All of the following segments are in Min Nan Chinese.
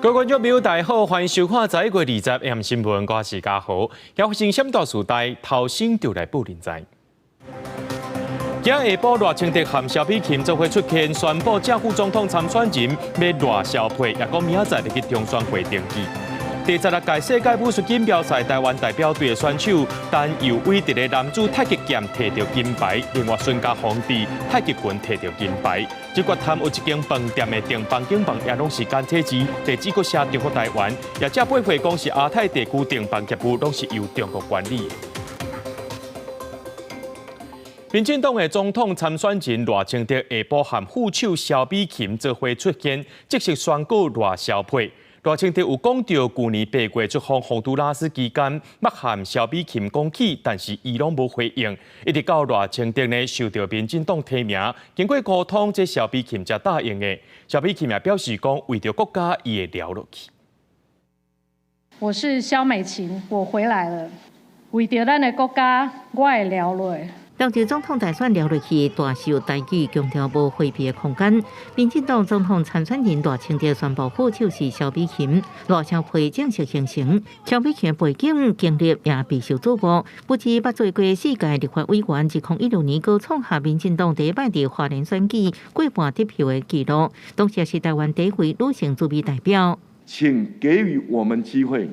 各位觀眾朋友，大家好，歡迎收看11月20 M 新聞，我是嘉豪。發生啥大事代，頭先就來報恁知。今下晡賴清德和蕭美琴做伙出現，宣布正副總統參選人欲賴蕭配，也講明仔載欲去中選會登記。第16屆世界武術錦標賽台灣代表隊的選手陳佑偉佇咧男子太極劍提著金牌，另外孫家宏佇太極拳提著金牌。這決探有一間飯店的訂房頂房也攏是簡體字，地址閣寫中國台灣，業者背回講是亞太地區訂房業務攏是由中國管理。民進黨的總統參選人賴清德下晡和副手蕭美琴做伙出現，正式宣告賴蕭配。賴清德有講著，舊年8月出訪洪都拉斯期間，捌和蕭美琴講起，但是伊攏無回應。一直到賴清德呢受著民進黨提名，經過溝通，這蕭美琴才答應的。蕭美琴也表示講，為著國家，伊會留落去。我是蕭美琴，我回來了，為著咱的國家，我會留落。當時總統大選留落去，大受台語強調無迴避的空間。民進黨總統參選人賴清德宣布副手是蕭美琴，賴蕭配正式形成。蕭美琴背景經歷也備受矚目，不止捌做過四屆立法委員，2016年閣創下民進黨第一擺佇花蓮選舉過半得票的紀錄，同時也是台灣第一位女性主委代表。請給予我們機會，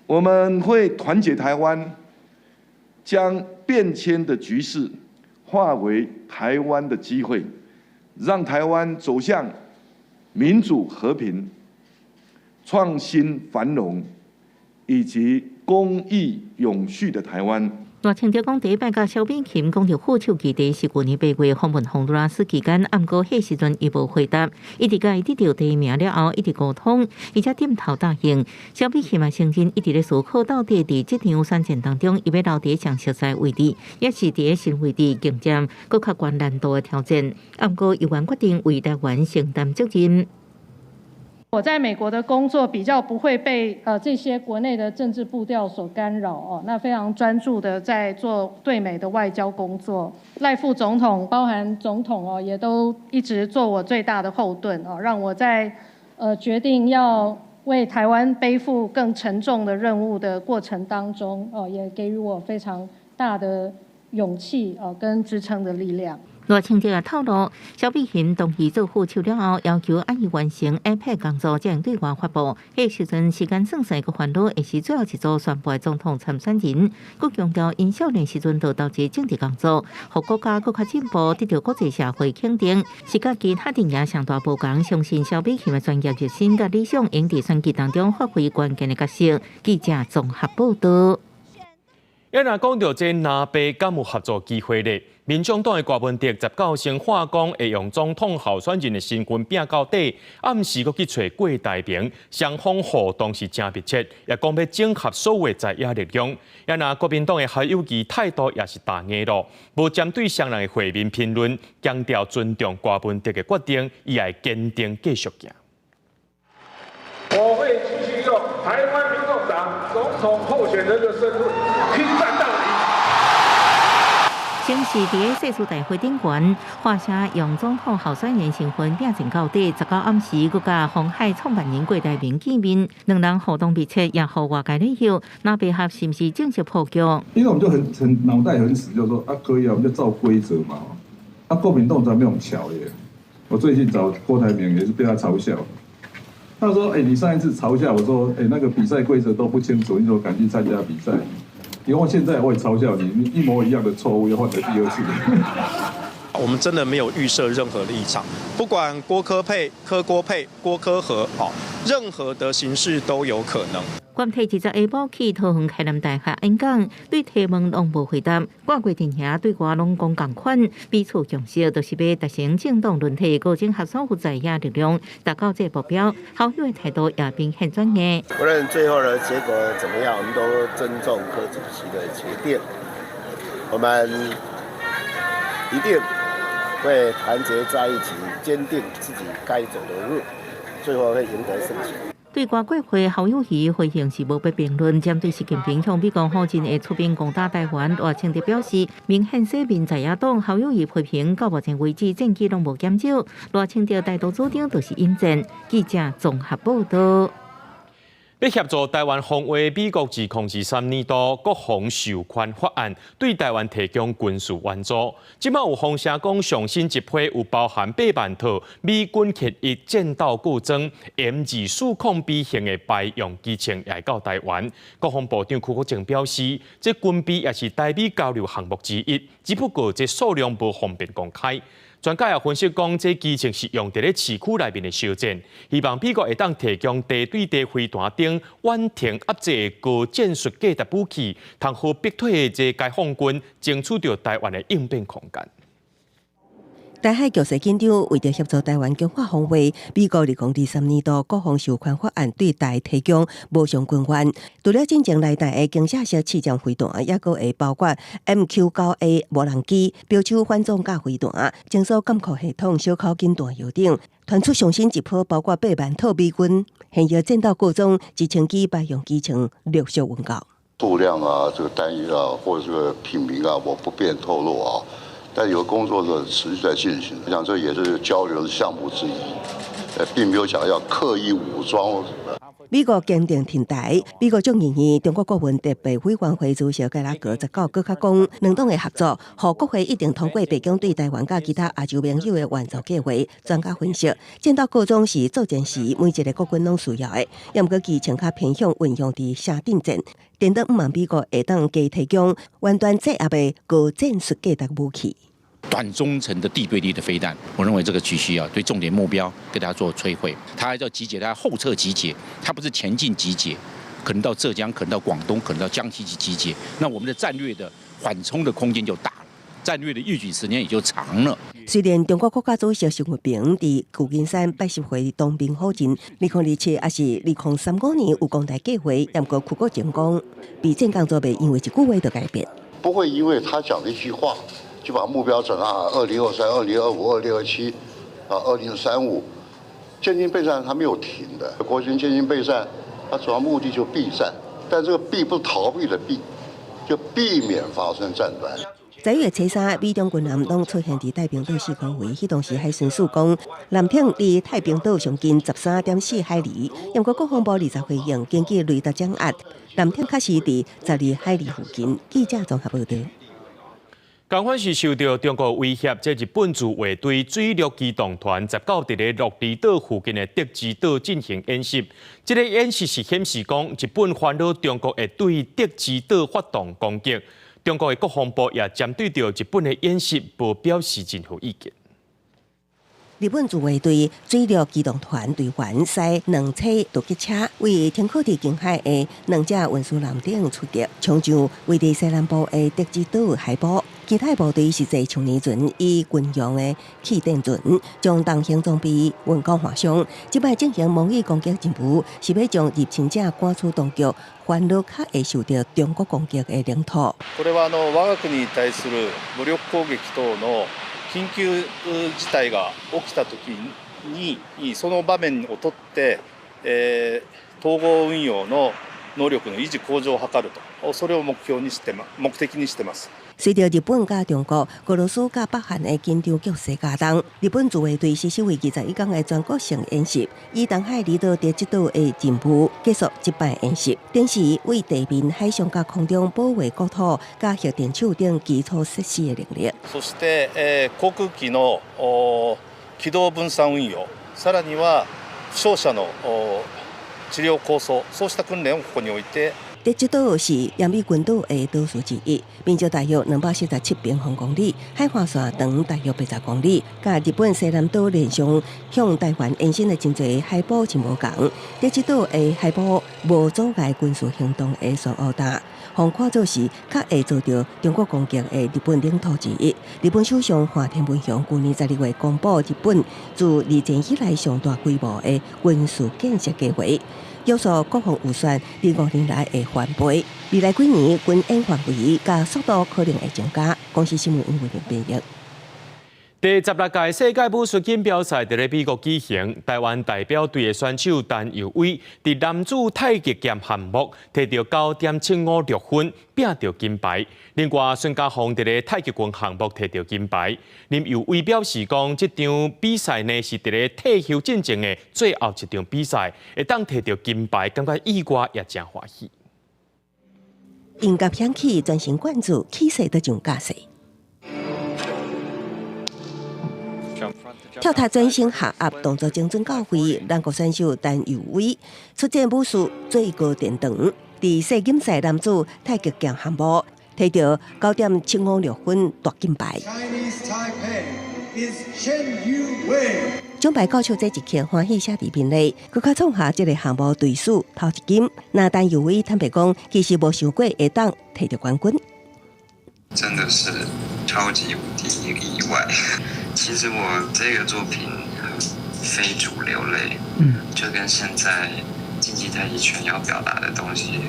我們會團結台灣，將變遷的局勢化為台灣的機會，讓台灣走向民主和平、創新繁榮以及公益永續的台灣。賴清德講，第一擺佮蕭美琴講著副手議題是舊年8月訪問洪都拉斯期間，毋過彼時陣伊無回答，一直佮伊得著提名了後，一直溝通，伊才點頭答應。蕭美琴嘛承認，一直咧思考到底佇這場選戰當中，伊欲留佇上熟悉位置，抑是佇新位置迎戰閣較懸難度的挑戰。毋過，猶原決定為台灣承擔責任。我在美國的工作比較不會被這些國內的政治步調所干擾哦，那非常專注的在做對美的外交工作。賴副總統，包含總統哦，也都一直做我最大的後盾哦，讓我在決定要為台灣背負更沉重的任務的過程當中哦，也給予我非常大的勇氣哦跟支撐的力量。賴清德也透露，蕭美琴同意做副手了後，要求愛伊完成 APEC 工作，才會對外發布。彼時陣時間算勢閣煩惱，會是最後一組宣布的總統參選人。閣強調，𪜶少年時陣就投入政治工作，予國家閣較進步，得著國際社會肯定。是佮其他陣營上大無仝，相信蕭美琴的專業熱心佮理想，會佇選舉當中發揮關鍵的角色。記者綜合報導。一若講著這藍白敢有合作機會咧？民眾黨的郭文哲19先話講會用總統候選人的身份拼到底，暗時閣去揣郭台銘，雙方互動是誠密切，也講欲整合所有在野力量。也若國民黨的侯友宜態度也是彈硬囉，無針對雙人的會面評論，強調尊重郭文哲的決定，伊會堅定繼續行。我會繼續用台灣民眾黨總統候選人的身份拼戰到底。先是佇咧誓師大會頂懸，發聲用總統候選人身份拼戰到底。19暗時，閣佮鴻海創辦人郭台銘見面，兩人互動密切，也予外界咧想，藍白合是毋是正式破局？因為我們就很腦袋很死，就說啊可以啊，我們就照規則嘛。啊，國民黨在那種巧耶。我最近找郭台銘也是被他嘲笑。他說：“欸，你上一次嘲笑我說，欸，那個比賽規則都不清楚，你怎麼敢去參加比賽？因為現在我也嘲笑你，你一模一樣的錯誤又犯了第二次。” 我們真的沒有預設任何立場，不管郭柯配、柯郭配、郭柯合，任何的形式都有可能。郭台銘20下晡去桃園開南大學演講，對提問攏無回答。各個陣營對外攏講仝款，彼此共識就是欲達成政黨輪替、閣整合所有在野力量，達到這個目標。侯友的態度也明顯轉硬。無論最後的結果怎麼樣，我們都尊重柯主席的決定。我們一定會團結在一起，堅定自己該走的路，最後會贏得勝選。對外國會侯友宜回應是無欲評論，針對習近平向美國否認會出兵攻打台灣，賴清德表示明顯選民在野黨。侯友宜批評到目前為止戰機攏無減少，賴清德台獨主張就是引戰。記者綜合報道。欲協助台灣防衛美國2023年度國防授權法案，對台灣提供軍事援助。這擺有風聲講，上新一批有包含8萬套美軍現役戰鬥軍裝 M240B 型的排用機槍來到台灣。國防部長邱國正表示，這軍備也是台美交流項目之一，只不過這數量無方便公開。專家也分析講，這機槍是用佇咧市區內面的小戰，希望美國會當提供地對地飛彈等遠程壓制高戰術價值武器，通好逼退這解放軍爭取著台灣的應變空間。台海局勢緊張，為著協助台灣強化防衛，美國2023年度國防授權法案對台提供無償軍援。除了進前來台的傾斜式刺針飛彈，抑閣會包括 MQ-9A 無人機、標槍反裝甲飛彈、偵搜監控系統、小口徑彈藥等，傳出上新一波，包括8萬套美軍現役戰鬥軍裝、直升機、排用機槍陸續運到。數量啊，這個單一啊，或者這個品名啊，我不便透露啊。但有工作的持續在進行，我想這也是交流的項目之一，並沒有講要刻意武裝。美國堅定挺台，美國眾議院中國顧問特別委員會主席蓋拉格19閣較講，兩黨的合作，予國會一定通過白宮對台灣佮其他亞洲盟友的援助計劃。專家分析，戰鬥軍裝是作戰時每一個國軍攏需要的，毋過機槍較偏向運用佇城鎮戰。顛倒毋望美國會當加提供遠端制壓的高戰術價值武器。短中程的地對地的飛彈，我認為這個必須要對重點目標給大家做摧毀。它還要集結，它後撤集結，它不是前進集結，可能到浙江，可能到廣東，可能到江西去集結。那我們的戰略的緩衝的空間就大了，戰略的預警時間也就長了。雖然中國國家主席習近平佇舊金山拜習會當面否認，2027抑是2035年有攻台計劃，毋過邱國正講，備戰工作袂因為一句話就改變。不會因為他講的一句話，就把目標轉到2023、2025、2027，啊，2035，建軍備戰它沒有停的。國軍建軍備戰，它主要目的就避戰，但這個避不是逃避的避，就避免發生戰端。11月初3，美中軍艦攏出現佇太平島四箍圍，彼當時海巡署講，艦艇離太平島上近13.4海里。毋過國防部20回應，根據雷達掌握，艦艇確實佇12海里附近。記者綜合報道。仝款是受著中國威脅，這日本自衛隊水陸機動團19佇咧鹿兒島附近的德之島進行演習。這个演習是顯示講，日本煩惱中國會對德之島發動攻擊。中國的國防部也針對著日本的演習，無表示任何意見。日本自衛隊水陸機動團隊員駛兩車突擊車，為停靠佇近海的兩隻運輸艦頂出擊，衝上位佇西南部的德之島海埔。其他部隊是坐長年船，以軍用的氣墊船，將重型裝備運到岸上。這擺進行模擬攻擊任務，是欲將入侵者趕出當局，煩惱較會受著中國攻擊的領土。これは我が國に対する武力攻撃等の緊急事態が起きたときに、その場面をとって、統合運用の能力の維持向上を図ると、それを目標にして目的にしてます。隨著日本佮中國、俄羅斯佮北韓的緊張局勢加重，日本自衛隊實施為期11天的全國性演習，以東海離島德之島的任務結束這擺演習。展示為地面、海上佮空中保衛國土、佮核電廠等基礎設施的能力。そして、航空機の機動分散運用、さらには負傷者の治療構想、そうした訓練をここにおいて。德之島是奄美群島的島嶼之一，面積大約247平方公里，海岸線長大約80公里，佮日本西南島連上向台灣延伸的真濟海埔真無仝。德之島的海埔無阻礙軍事行動的漩渦大，予看做是較會遭著中國攻擊的日本領土之一。日本首相岸田文雄舊年12月公布日本自二戰以來上大規模的軍事建設計劃。約束國防預算佇5年內會翻倍，未來幾年軍演範圍佮速度可能會增加。公視新聞黃慧玲編譯。第16屆世界武術錦標賽佇咧美國舉行，台灣代表隊的選手陳佑威佇男子太極劍項目提著9.756分，拚著金牌。另外，孫家宏佇咧太極拳項目提著金牌。林佑威表示講，這場比賽呢是佇咧退休進前的最後一場比賽，會當提著金牌，感覺意外也誠歡喜。音樂響起，全神貫注，氣勢都上架勢。跳台轉身下壓動作精準到位，咱國選手陳佑威出戰武術最高殿堂，佇世錦賽男子太極劍項目提著9.756分奪金牌。獎牌到手這一刻，歡喜寫佇面內，閣較創下這个項目隊史頭一金。那陳佑威坦白講，其實無想過會當提著冠軍。真的是超級無敵意外。其實我這個作品很非主流類，就跟現在競技太極拳要表達的東西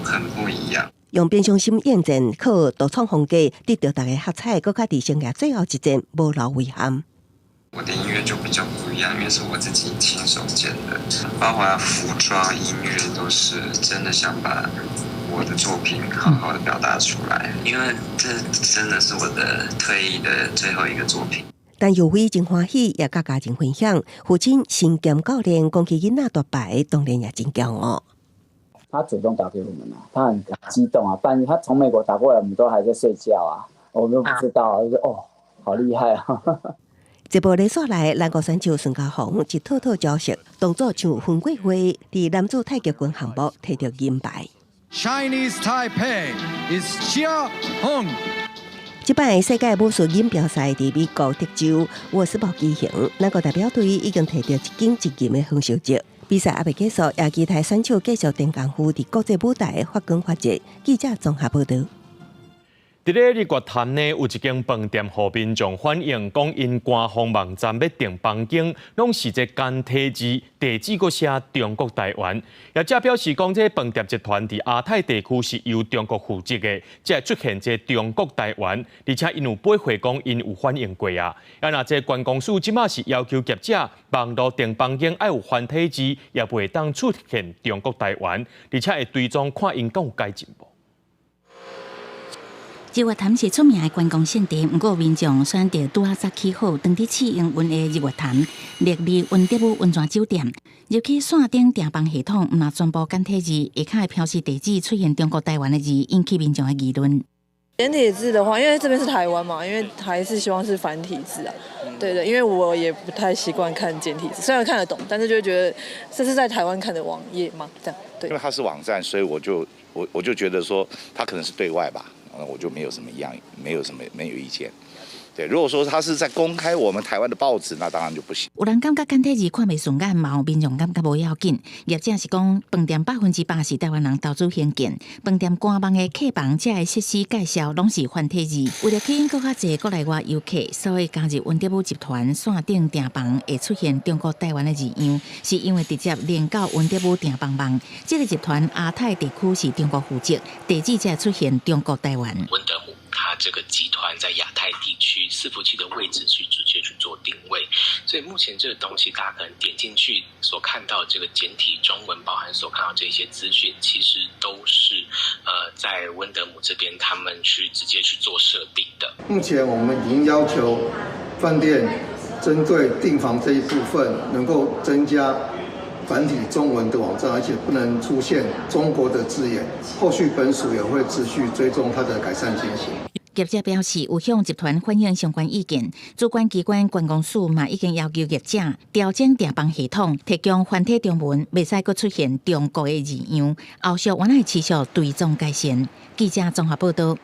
很不一樣。用平常心應戰，靠獨創風格得到大家喝彩，閣較佇生涯最後一戰無留遺憾。我的音樂就比較不一樣，因為是我自己親手剪的，包括服裝、音樂都是真的想把我的作品好好的表達出來，因為這真的是我的退役的最後一個作品。陳佑威真歡喜，也佮家人分享。父親身兼教練，講起囡仔奪牌，當然也真驕傲。他主動打給我們啊，他很激動啊，半夜他從美國打過來，我們都還在睡覺啊，我們都不知道，就說哦，好厲害啊！這部連續來，咱國選手孫家宏一套套招式，動作像粉桂花，佇男子太極拳項目提著銀牌。 Chinese Taipei is Chia Hong。這擺世界武術錦標賽佇美國德州沃斯堡舉行，咱國代表隊已經提著一金一銀的好成績。比賽猶未結束，也期待選手繼續練功夫，佇國際舞台發光發熱。記者綜合報導。佇咧日月潭呢，有一間飯店，予民眾反映，講𪜶官方網站欲訂房間，攏是這簡體字，地址閣寫中國台灣。業者表示講，這飯店集團佇亞太地區是由中國負責的，才會出現這中國台灣，而且𪜶有回饋講，𪜶有反映過啊。啊，若這觀光署這馬是要求業者網路訂房間愛有繁體字，也袂當出現中國台灣，而且會追蹤看𪜶敢有改進無。日月潭是出名的觀光勝地，毋過民眾選擇拄仔早起好，當佇試營運的日月潭麗麗溫德姆溫泉酒店，入去線頂訂房系統，毋若全部簡體字，下跤的標示地址出現中國台灣的字，引起民眾的議論。簡體字的話，因為這邊是台灣嘛，因為還是希望是繁體字啊。對對，因為我也不太習慣看簡體字，雖然看得懂，但是就會覺得這是在台灣看的網頁嘛，這樣。對。因為它是網站，所以我就覺得說，它可能是對外吧。那我就沒有什麼樣，沒有什麼沒有意見。對，如果說他是在公開我們台灣的報紙，那當然就不行。有人感覺簡體字看袂順眼，嘛有民眾感覺無要緊。業者是講，飯店100%是台灣人投資興建，飯店官網的客房遮的設施介紹攏是繁體字。為了吸引閣較濟國內外遊客，所以加入溫德姆集團線頂訂房會出現中國台灣的字樣，是因為直接連到溫德姆訂房網。這個集團亞太地區是中國負責，地址才出現中國台灣。溫德姆。它這個集團在亞太地區伺服器的位置去直接去做定位，所以目前這個東西大家可能點進去所看到這個簡體中文，包含所看到這些資訊，其實都是在溫德姆這邊他們去直接去做設定的。目前我們已經要求飯店針對訂房這一部分能夠增加繁體中文的網站，而且不能出現中國的字眼。後續本署也會持續追蹤它的改善情形。業者表示，有向集團反映相關意見，主管機關觀光署嘛已經要求業者調整訂房系統，提供繁體中文，袂使閣出現中國的字樣。後續還會持續追蹤改善。記者綜合報導。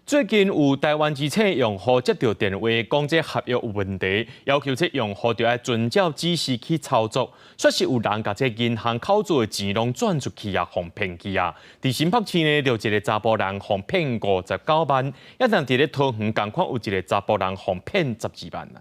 最近有台灣之星用戶接著電話講這合約有問題，要求這用戶著愛遵照指示去操作。煞是有人共這銀行口座的錢攏轉出去啊，予騙去啊。佇新北市呢，就一个查埔人予騙59萬，抑但佇咧桃園仝款有一个查埔人予騙12萬啊。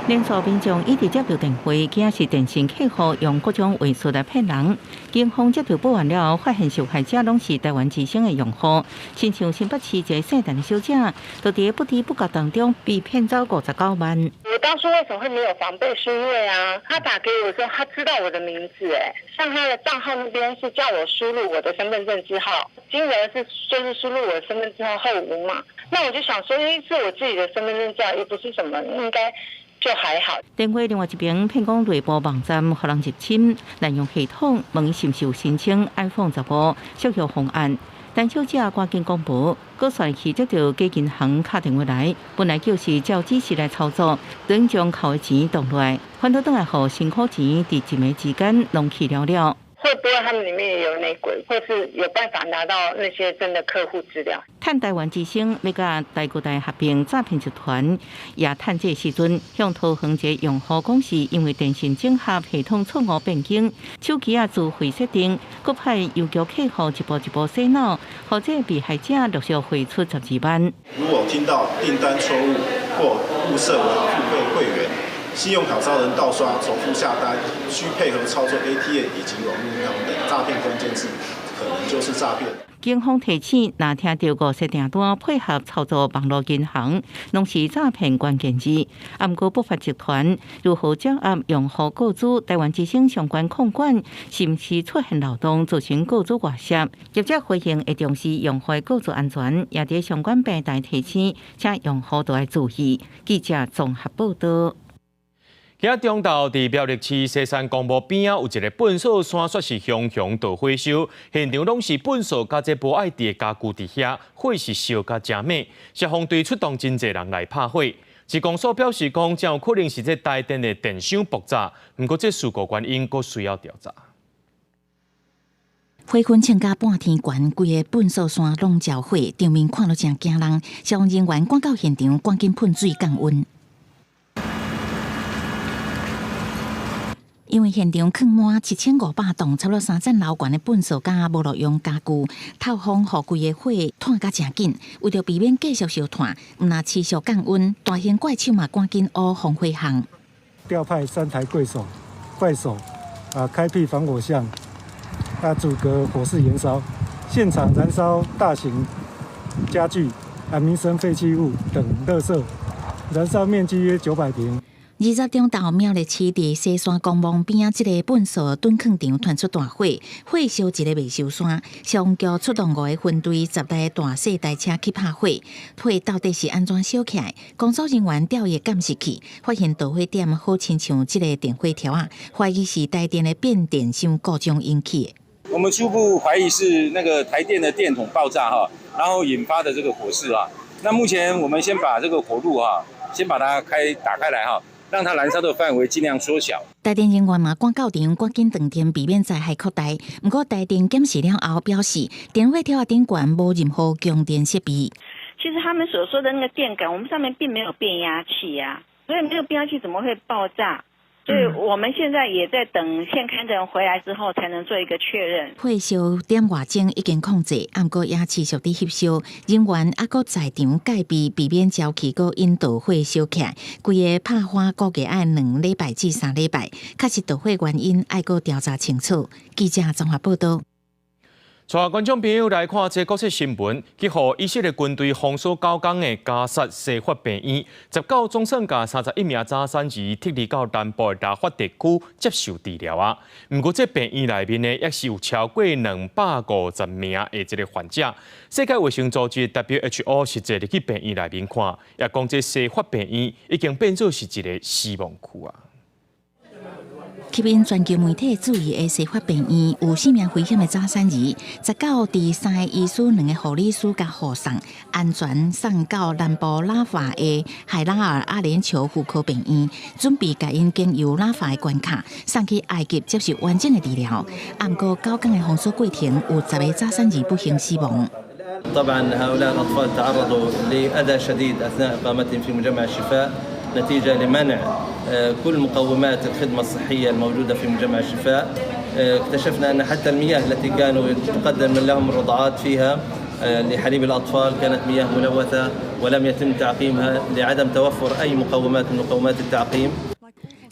連續民眾一直接到電話，驚是電信客戶用各種話術來騙人。警方接到報案了後，發現受害者攏是台灣之聲的用戶，親像新北市一个姓陳的小姐，就佇不知不覺當中被騙走59萬。我當初為什麼會沒有防備？是因為啊，他打給我的時候，他知道我的名字，哎，像他的賬號那邊是叫我輸入我的身份證字號，金額是就是輸入我的身份證號後五碼。那我就想說，因為是我自己的身份證字號，又不是什麼，應該就還好。電話另外一邊騙講內部網站予人入侵，濫用系統，問伊是毋是有申請 iPhone 15促銷方案。陳小姐趕緊講無，閣隨去接到假銀行敲電話來，本來就是照指示來操作，等將扣的錢動落來，反倒轉來予辛苦錢佇一暝之間攏去了了。會不會他們裡面也有內鬼，或是有辦法拿到那些真的客戶資料？趁台灣之星欲佮大哥大合併詐騙集團，也趁這個時陣向桃園一个用戶講是因為電信整合系統錯誤變更，手機仔資費設定，閣派郵局客戶一步一步洗腦，予這个被害者陸續匯出12萬。如果聽到訂單錯誤或誤設為付費會員，信用卡遭人盜刷、重複下單、需配合操作 ATM 以及網路銀行等詐騙關鍵字，可能就是詐騙。警方提醒，若聽著誤設訂單配合操作網路銀行，攏是詐騙關鍵字。毋過不法集團如何掌握用戶個資、台灣之星相關控管，是毋是出現漏洞，造成個資外洩？業者回應會重視用戶個資安全，也佇相關平台提醒，請用戶都愛注意。記者綜合報道。今仔中晝佇苗栗市西山公墓邊仔有一个糞埽山，煞是熊熊大火燒，現場攏是糞埽佮這無愛佇的家具佇遐，火是燒甲誠猛，消防隊出動真濟人來拍火。市公所表示講，真有可能是這台電的電箱爆炸，毋過這事故原因閣需要調查。火焚衝甲半天懸，規个糞埽山攏著火，場面看落誠驚人。消防人員趕到現場，趕緊噴水降溫。因為現場囥滿7500棟，差不多三層樓懸的糞埽佮無路用家具，透風予規个火湠甲誠緊。為著避免繼續燒湠，毋但持續降溫，大型怪手嘛趕緊挖防火巷。調派三台怪手，怪手啊，開闢防火巷，啊，阻隔火勢延燒。現場燃燒大型家具、啊民生廢棄物等垃圾，燃燒面積約900平。 20中晝苗栗市佇西山公墓邊仔這个糞埽囤囥場傳出大火，火燒一个未收山，消防局出動五个分隊，10台大細台車去拍火。火到底是按怎燒起來？工作人員調閱監視器，發現導火點好親像這个電火條仔，懷疑是台電的變電箱故障引起的。我們初步懷疑是那個台電的電筒爆炸哈，然後引發的這個火勢啊。那目前我們先把這個火路哈，先把它開打開來哈。讓它燃燒的範圍盡量縮小。台電人員嘛趕到場，趕緊斷電，避免災害擴大。毋過台電檢視了後表示，電火條仔頂懸無任何供電設備。其實他們所說的那個電感，我們上面並沒有變壓器啊，所以沒有變壓器怎麼會爆炸？所以我們現在也在等現勘的人回來之後，才能做一個確認。火燒點外鐘已經控制，毋過也持續佇翕燒，人員猶閣在場戒備，避免焦氣閣引導火燒起來。規个拍火估計愛2禮拜至3禮拜，確實導火原因愛閣調查清楚。記者綜合報道。帶觀眾朋友來看這國際新聞，去予以色列軍隊封鎖9工的加薩西法病院，19總算共31名早產兒撤離到南部的拉法地區接受治療啊。毋過這病院內面呢，抑是有超過250名的這个患者。世界衛生組織 WHO 實際入去病院內面看，也講這西法病院已經變做是一个死亡區啊。吸引全球媒體注意的西法病院有生命危險的早產兒，19佇三个醫師、兩个護理師共護送，安全送到南部拉法的海拉爾阿聯酋婦科病院，準備共𪜶經由拉法的關卡送去埃及接受完整的治療。毋過9工的封鎖過程，有10个早產兒不幸死亡。 طبعا هؤلاء الأطفال تعرضوا لأذى شديد أثناء إقامتهم في مجمع الشفاء نتيجة لمنع كل مقومات الخدمة الصحية الموجودة في مجمع الشفاء. اكتشفنا أن حتى المياه التي كانوا تقدم لهم الرضعات فيها لحليب الأطفال كانت مياه ملوثة ولم يتم تعقيمها لعدم توفر أي مقومات من مقومات التعقيم.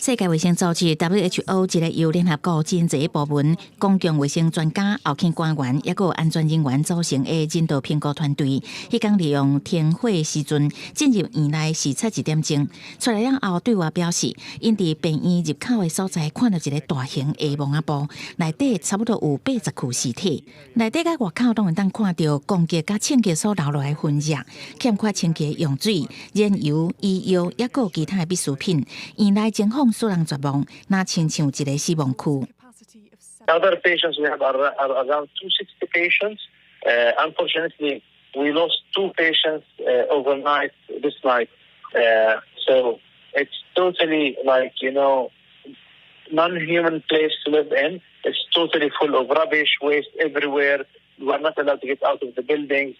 世界衛生組織 WHO 一个由聯合國真濟部門、公共衛生專家、後勤官員，抑閣有安全人員組成的人道評估團隊，彼工利用停火時陣進入院內視察一點鐘。出來了後，對外表示，𪜶佇病院入口的所在看到一个大型的網仔布，內底差不多有80具屍體，內底佮外口攏會當看著攻擊佮槍擊所留落來的痕跡，欠缺清潔用水、燃油、醫藥，抑閣有其他的必需品。院內情況使人絕望，若親像一个死亡區。 Other patients, we have around 260 patients. Unfortunately, we lost two patients overnight this night. So it's totally like, non-human place to live in. It's totally full of rubbish, waste everywhere. We are not allowed to get out of the buildings.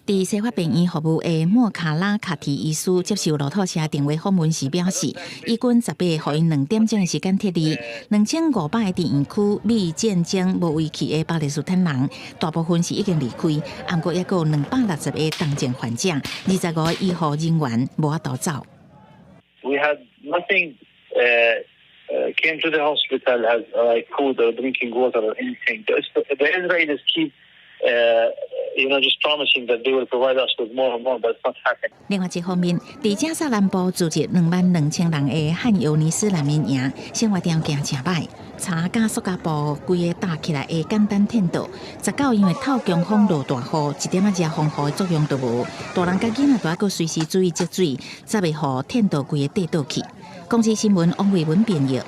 佇西法病院服務的莫卡拉卡提醫師接受路透社電話訪問時表示，以軍18予𪜶2點鐘的時間撤離，2500个佇院區被戰爭無遺棄的巴勒斯坦人，大部分是已經離開，毋過猶閣有260個重症患者，25個醫護人員無法度走。 We had nothing came to the hospital as like food or drinking water or anything. The Israelis keep just promising that they will provide us with more and more, but it's not happening. 另外一方面，佇加薩南部駐紮22,000人的漢尤尼斯難民營，生活條件誠歹，柴佮塑膠布規个搭起來的簡單テント，19因為透強風落大雨，一點仔遮防雨的作用都無。大人佮囡仔都愛閣隨時注意積水，才袂予テント規个綴倒去。公視新聞王慧文編譯。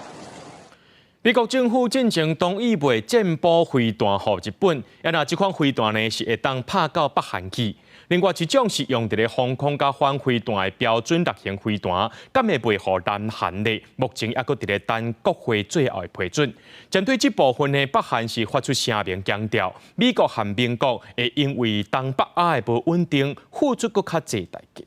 美國政府進前同意賣戰斧飛彈予日本，啊若這款飛彈呢是會當拍到北韓去。另外一種是用佇咧防空佮反飛彈的標準六型飛彈，敢會賣予南韓呢？目前猶閣佇咧等國會最後的批准。針對這部分呢，北韓是發出聲明強調，美國和盟國會因為東北亞的無穩定，付出閣較濟代價。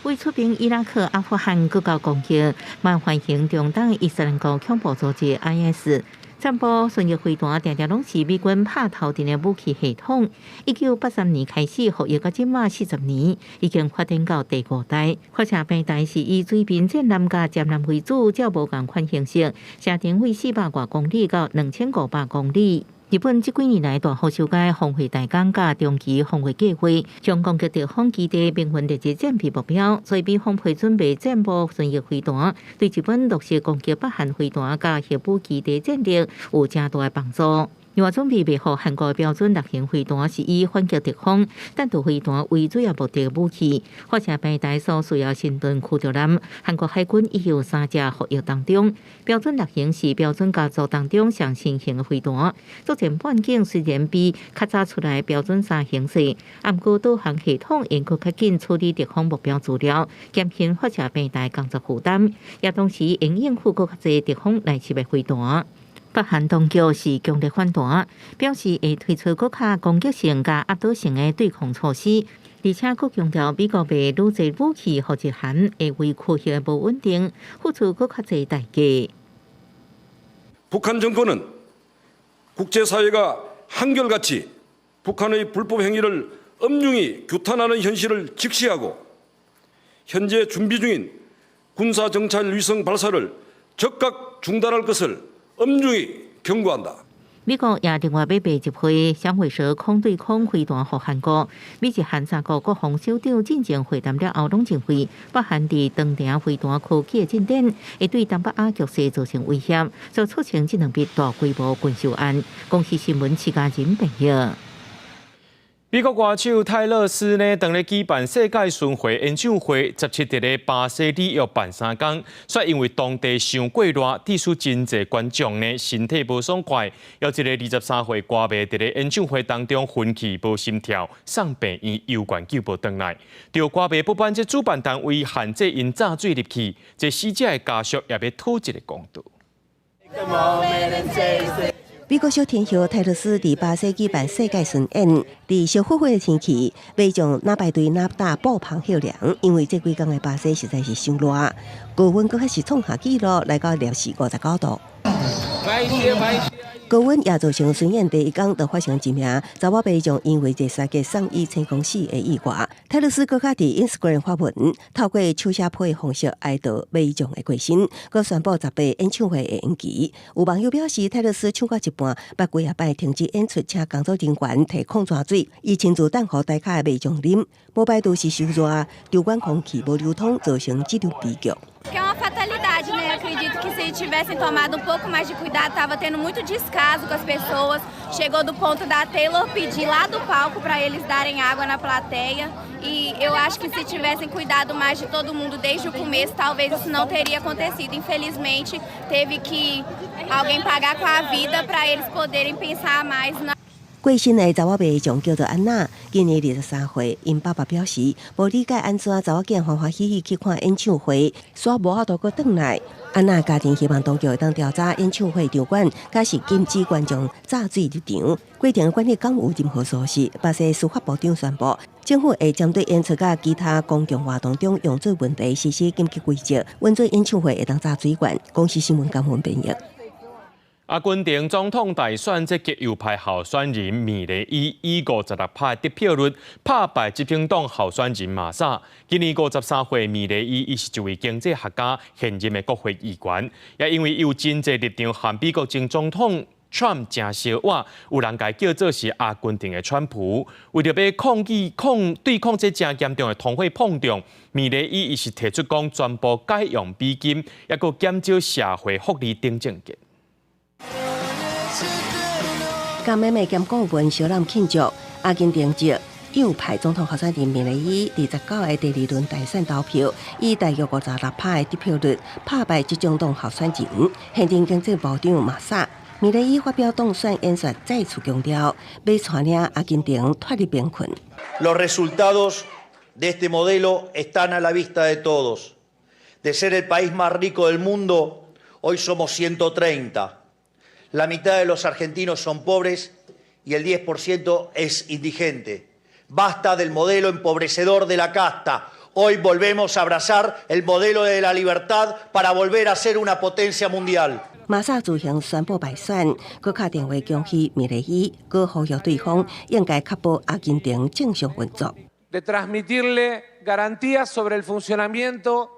為出兵伊拉克、阿富汗閣到攻擊，嘛歡迎中東伊斯蘭國恐怖組織 IS。戰斧巡弋飛彈定定攏是美軍拍頭陣的武器系統。1983年開始服役到這馬40年，已經發展到第五代。發射平台是以水面戰艦佮潛艦為主，較無仝款形式，射程為400外公里到2500公里。日本這幾年來大幅修改防衛大綱佮長期防衛計劃，將攻擊敵方基地明文列入戰備目標。所以美方批准賣戰斧巡弋飛彈，對日本落實攻擊北韓飛彈佮核武基地戰略有誠大的幫助。另外，準備賣予韓國標準六型飛彈是以反擊敵方彈道飛彈為主要目的武器。發射平台所需要神盾驅逐艦，韓國海軍已有三隻服役當中。標準六型是標準家族當中上新型的飛彈，作戰半徑雖然比較早出來標準三型細，毋過導航系統會閣較緊處理敵方目標資料，減輕發射平台工作負擔，也同時會應付閣較濟敵方來襲的飛彈。北韓當局是強烈反彈，表示會推出閣較攻擊性佮壓倒性的對抗措施，而且閣強調美國賣愈濟武器予日韓，會為區域的無穩定付出閣較濟代價。 북한 정권은 국제사회가 한결같이 북한의 불법 행위를 엄중히 규탄하는 현실을 직시하고 현재 준비 중인 군사정찰 위성 발사를 즉각 중단할 것을 엄중히 경고한다. 美國也另外欲賣一批響尾蛇空對空飛彈予韓國。美日韓三國國防首長進前會談了後，攏認為北韓佇長程飛彈科技的進展，會對東北亞局勢造成威脅，所以促成這兩筆大規模軍售案。公視新聞徐嘉仁編譯。美國歌手泰勒斯呢，當咧舉辦世界巡迴演唱會，17佇咧巴西里約辦三工，卻因為當地傷過熱，致使真濟觀眾呢身體無爽快。有一个23歲歌迷佇咧演唱會當中昏去無心跳，送病院猶懸救無轉來。著歌迷不滿這主辦單位限制𪜶炸水入去，這死者的家屬也欲討一个公道。美國小天后泰勒斯佇巴西舉辦世界巡演，佇燒火火的天氣，民眾若排隊若搭布棚歇涼，因為這幾工的巴西實在是傷熱，高溫閣較是創下紀錄，來到攝氏59度。高溫也造成巡演第一工就發生一名查某民眾因為熱衰竭送醫成功死的意外。泰勒絲閣較佇 Instagram 發文，透過手寫批的方式哀悼民眾的過身，閣宣布十八演唱會的延期。有網友表示，泰勒絲唱到一半，捌幾仔擺停止演出，請工作人員提礦泉水，伊親自等予台跤的民眾啉。無排除是傷熱，場館空氣無流通，造成這場悲劇。 Que é uma fatalidade, né? Acredito que se tivessem tomado um pouco mais de cuidado, estava tendo muito descaso com as pessoas. Chegou do ponto da Taylor pedir lá do palco para eles darem água na plateia. E eu acho que se tivessem cuidado mais de todo mundo desde o começo, talvez isso não teria acontecido. Infelizmente, teve que alguém pagar com a vida para eles poderem pensar mais na. 過身的查某民眾叫做安娜，今年23歲。𪜶爸爸表示，無理解按怎查某囝歡歡喜喜去看演唱會，煞無法度閣轉來。安娜家庭希望當局會當調查演唱會場館，抑是禁止觀眾炸水入場。過程管理敢有任何疏失？巴西司法部長宣布，政府會針對演出佮其他公共活動中用水問題實施緊急規則，允准演唱會會當炸水管。公視新聞江文編譯。阿根廷總統大選，這極右派候選人米雷伊以56%得票率拍敗執政黨候選人馬薩。今年53歲，米雷伊伊是一位經濟學家，現任的國會議員，也因為有真濟立場和美國前總統川普誠相倚，有人共伊叫做是阿根廷的川普。為著欲抗議抗對抗這誠嚴重的通貨膨脹，米雷伊伊是提出講全部改用美金，抑閣減少社會福利等政見。佮妹妹兼顧問相攬慶祝，阿根廷籍右派總統候選人米雷伊29的第二輪大選投票，以大約56%的得票率拍敗執政黨候選人，現任經濟部長馬薩。米雷伊發表當選演說，再次強調欲帶領阿根廷脫離貧困。 Los resultados de este modelo están a la vista de todos. De ser el país más rico del mundo, hoy somos 130. La mitad de los argentinos son pobres y el 10% es indigente. Basta del modelo empobrecedor de la casta. Hoy volvemos a abrazar el modelo de la libertad para volver a ser una potencia mundial. 馬薩自行宣布敗選，閣敲電話恭喜米雷伊，閣呼籲對方應該確保阿根廷正常運作。 De transmitirle garantías sobre el funcionamiento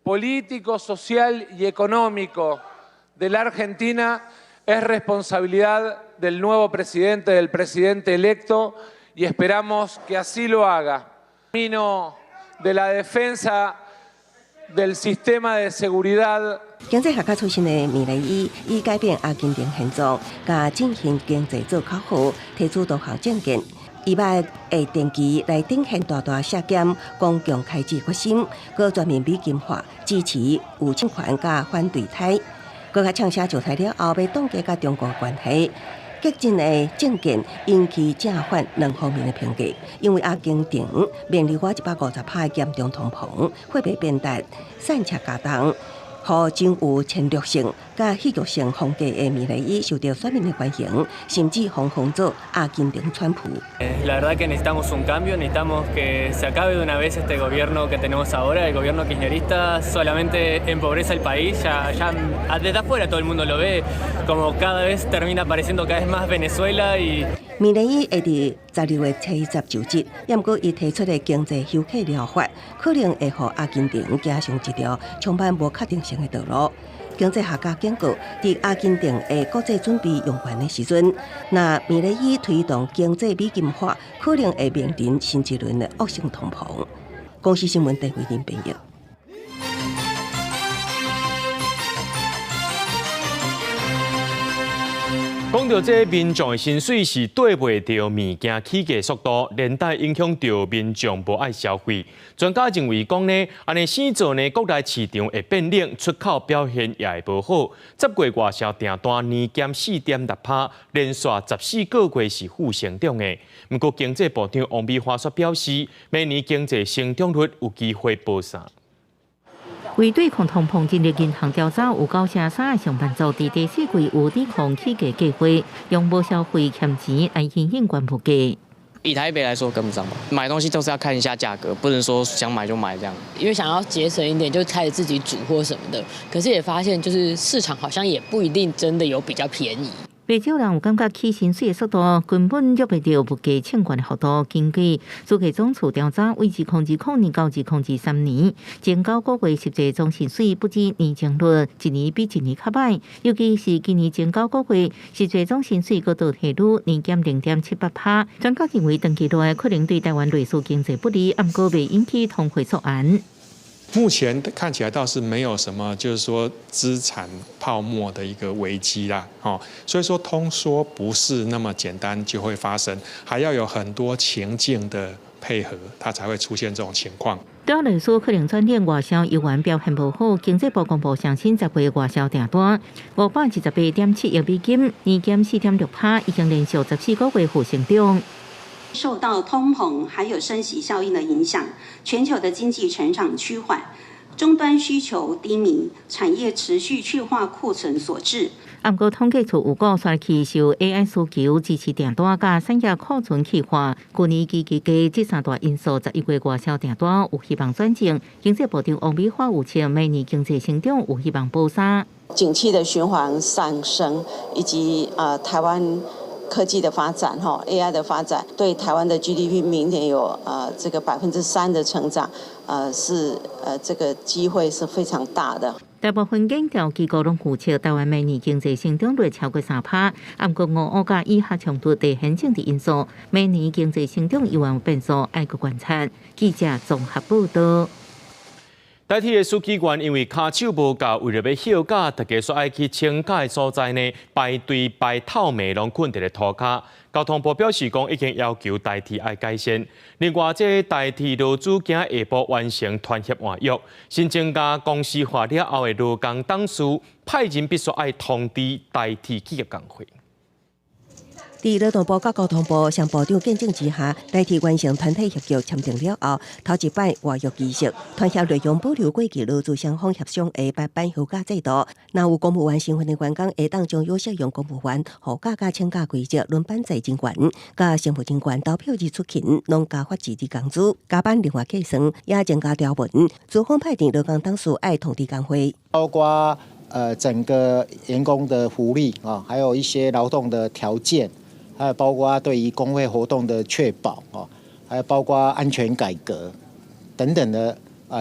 político, social y económico de la Argentina es responsabilidad del nuevo presidente, del presidente electo, y esperamos que así lo haga. Camino de la defensa del sistema de seguridad. 經濟學家出身的米雷伊，以改變阿根廷現狀，佮振興經濟做口號，提出多項政見。伊捌會定期來展現大大削減公共開支決心，閣全面美金化，支持有政權佮反對台。閣較嗆聲上台了後，欲凍結佮中國關係。激進的政見引起正反兩方面的評價，因為阿根廷面臨過150%的嚴重通膨，貨幣變值，散赤加重，予真有侵略性佮戲劇性風格的米雷伊受到選民的歡迎，甚至封號做阿根廷川普。 La verdad que necesitamos un cambio, necesitamos que se acabe de una vez este gobierno que tenemos ahora, el gobierno kirchnerista solamente empobrece al país, ya, ya desde afuera todo el mundo lo ve, como cada vez termina pareciendo cada vez más Venezuela y 米雷伊會佇12月70就職，毋過伊提出的經濟休克療法，可能會予阿根廷走上一條充滿無確定性的道路。經濟學家警告，佇阿根廷的國債準備用完的時陣，若米雷伊推動經濟美金化，可能會面臨新一輪的惡性通膨。公視新聞鄧慧玲編譯。講到這民眾的薪水是綴袂著物件起價速度，連帶影響著民眾無愛消費。專家認為講呢，按呢生做呢，國內市場會變冷，出口表現也會無好。10月外銷訂單年減4.6%，連續14個月是負成長的。毋過經濟部長王美花卻表示，明年經濟成長率有機會保三。為對抗通膨，人力銀行調查有9成3的上班族佇第四季有抵抗起價計劃，用無消費儉錢來因應懸物價。以台北來說跟不上吧，買東西都是要看一下價格，不能說想買就買這樣。因為想要節省一點，就開始自己煮或什麼的，可是也發現就是市場好像也不一定真的有比較便宜。袂少人有感覺起薪水的速度根本約袂著物價衝懸的幅度。根據主計總處調查，維持2020年到2023年，前9個月實際總薪水不止年增率，一年比一年較䆀。尤其是今年前9個月實際總薪水閣倒退率年減0.78%。專家認為，長期落來可能對台灣內需經濟不利，毋過袂引起通貨溯源。目前看起來倒是沒有什麼，就是說資產泡沫的一個危機啦，哦，所以說通縮不是那麼簡單就會發生，還要有很多情境的配合，它才會出現這種情況。對內需可能轉冷，外銷猶原表現無好。經濟部公布上新10月外銷訂單528.7億美金，年減4.6%，已經連續14個月負成長。受到通膨還有升息效應的影響，全球的經濟成長趨緩，終端需求低迷，產業持續去化庫存所致。毋過統計處有講，煞去受 AI 需求支持訂單佮產業庫存去化，去年基期加這三大因素，11月外銷訂單有希望轉正。經濟部長王美花預測，明年經濟成長有希望保三。景氣的循環上升，以及台灣科技的發展，哈 AI 的發展，對台灣的 GDP 明年有這個3%的成長，是這個機會是非常大的。大部分研究機構攏預測台灣明年經濟成長率超過3%，毋過俄烏佮以哈衝突地緣政治因素，明年經濟成長猶原有變數，愛閣觀察。記者綜合報道。台鐵的書記員因為跤手無夠，為著欲歇假，大家煞愛去請假的所在呢，排隊排透暝，攏睏佇咧塗跤。交通部表示講，已經要求台鐵愛改善。另外，這台鐵勞資今下晡完成團協換約，新增加公司化了後的勞工董事派人必須愛通知台鐵企業工會。佇勞動部佮交通部雙部長見證之下，台鐵完成團體協約簽訂了後，頭一擺換約儀式，團協內容保留過去勞資雙方協商的排班休假制度。若有公務員身份的員工，會當將有適用公務員放假佮請假規則輪班制人員，佮乘務人員投票日出勤，攏加發一日工資，加班另外計算，也增加條文。資方派定勞工董事愛通知工會，包括整個員工的福利啊，還有一些勞動的條件。還有包括對於工會活動的確保哦，還有包括安全改革等等的，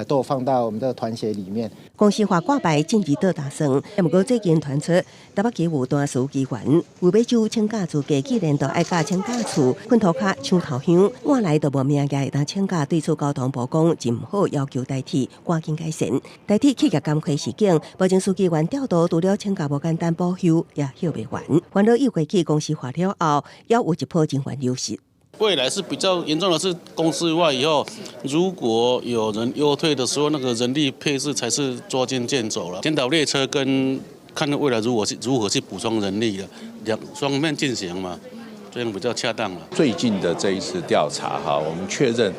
都有放到我們這個團協裡面。公司化掛牌進入倒打算，毋過最近傳出台北市有單書記員有欲就請假資格，既然都愛佮請假處睏塗跤搶頭香，換來都無名額會當請假，對此交通部講真毋好要求台鐵趕緊改善。台鐵企業工會示警，目前書記員調度除了請假無簡單，補休也休袂完。煩惱又過去公司化了後，猶有一波人員流失。未來是比較嚴重的是，公司化以後，如果有人優退的時候，那個人力配置才是捉襟見肘了。檢討列車跟看未來如何去補充人力的兩雙面進行嘛，這樣比較恰當了。最近的這一次調查哈，我們確認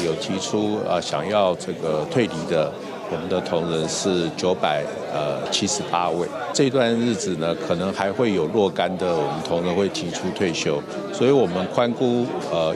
有提出想要這個退離的我們的同仁是978位。這段日子呢，可能還會有若干的我們同仁會提出退休，所以我們寬估，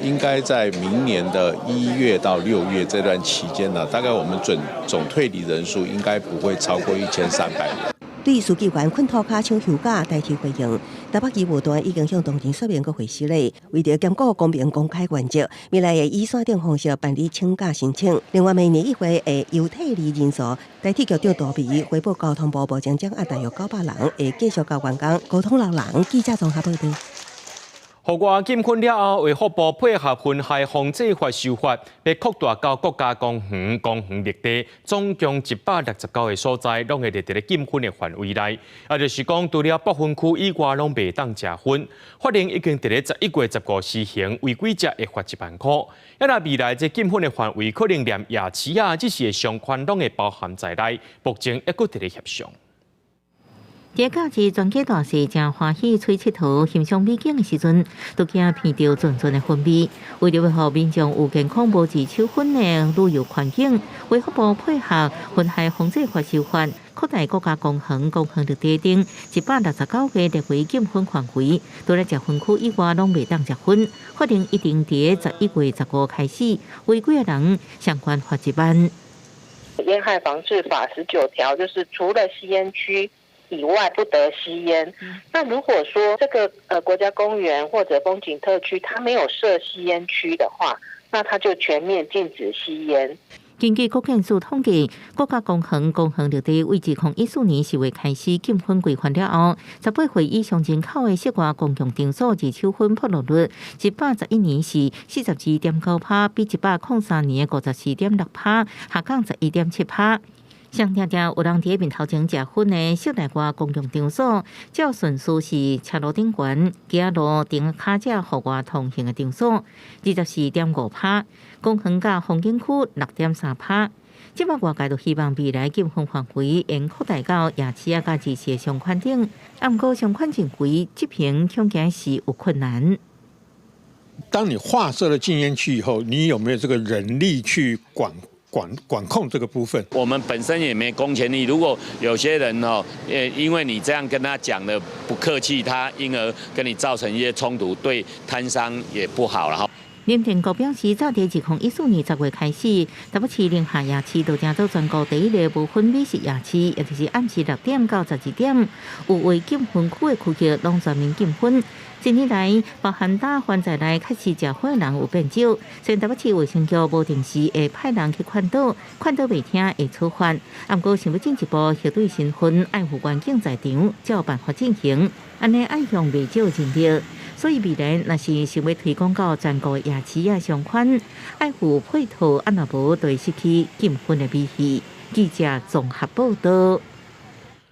應該在明年的1月到6月這段期間呢，大概我們總退離人數應該不會超過1300人。對書記員睏塗跤搶休假代替回應，台北醫務團已經向同仁說明閣回釋咧，為著兼顧公平公開原則，未來會以線頂方式辦理請假申請。另外，明年1月會優退離人數，台鐵局長杜眉回報交通部，目前掌握大約900人，會繼續佮員工溝通留人。記者綜合報導。戶外禁薰了後，衛福部配合薰害防制法修法，欲擴大到國家公園、公園綠地，總共169個所在，攏會佇咧禁薰的範圍內。也就是講，除了北分區以外，攏袂當食薰。法令已經佇咧11月15施行，違規者會罰1萬塊。啊，若未來這禁薰的範圍，可能連夜市啊，這些商圈攏會包含在內。目前猶閣佇咧協商。佇假日全家大細誠歡喜出𨑨迌、欣賞美景的時陣，都驚鼻著陣陣的薰味。為著欲予民眾有健康無二手薰的旅遊環境，衛福部配合薰害防制法修法，擴大國家公園、公園綠地等169個列為禁薰範圍，除了食薰區以外，攏袂當食薰。法令一定佇11月15開始，違規的人相關罰1萬。煙害防治法19條就是除了吸菸區以外不得吸菸。那如果說這個國家公園或者風景特區，它沒有設吸菸區的話，那它就全面禁止吸菸。根據國健署統計，國家公園公園綠地為2014年10月開始禁薰規範了後，18歲以上人口的室外公共場所二手薰暴露率，111年是42.9%，比103年的54.6%下降11.7%。上定定有人佇面頭前食薰的室內外公共場所，照順序是車路頂懸、街路頂跤車戶外通行的場所，24.5%；公園佮風景區6.3%。這擺外界都希望未來禁薰範圍會擴大到夜市啊、佮夜市的商圈等，啊，毋過相關認為執行恐驚是有困難。當你劃設了禁菸區以後，你有沒有這個人力去管控這個部分？我們本身也沒公權力。如果有些人哦，因為你這樣跟他講的不客氣，他因而跟你造成一些衝突，對攤商也不好了哈。林定國表示，早佇2014年10月開始，台北市寧夏夜市就成做全國第一个無薰美食夜市，也就是暗時6點到12點，有違禁薰區的區域攏全面禁薰。近年來，包含大環在內，確實食薰的人有變少。雖然台北市衛生局無定時會派人去勸導，勸導袂聽會處罰。毋過想欲進一步核對身份，愛有員警在場，才有辦法進行。按呢愛用袂少人力，所以未來若是想欲推廣到全國夜市仔相關，愛有配套，啊若無就會失去禁薰的美意。記者綜合報道。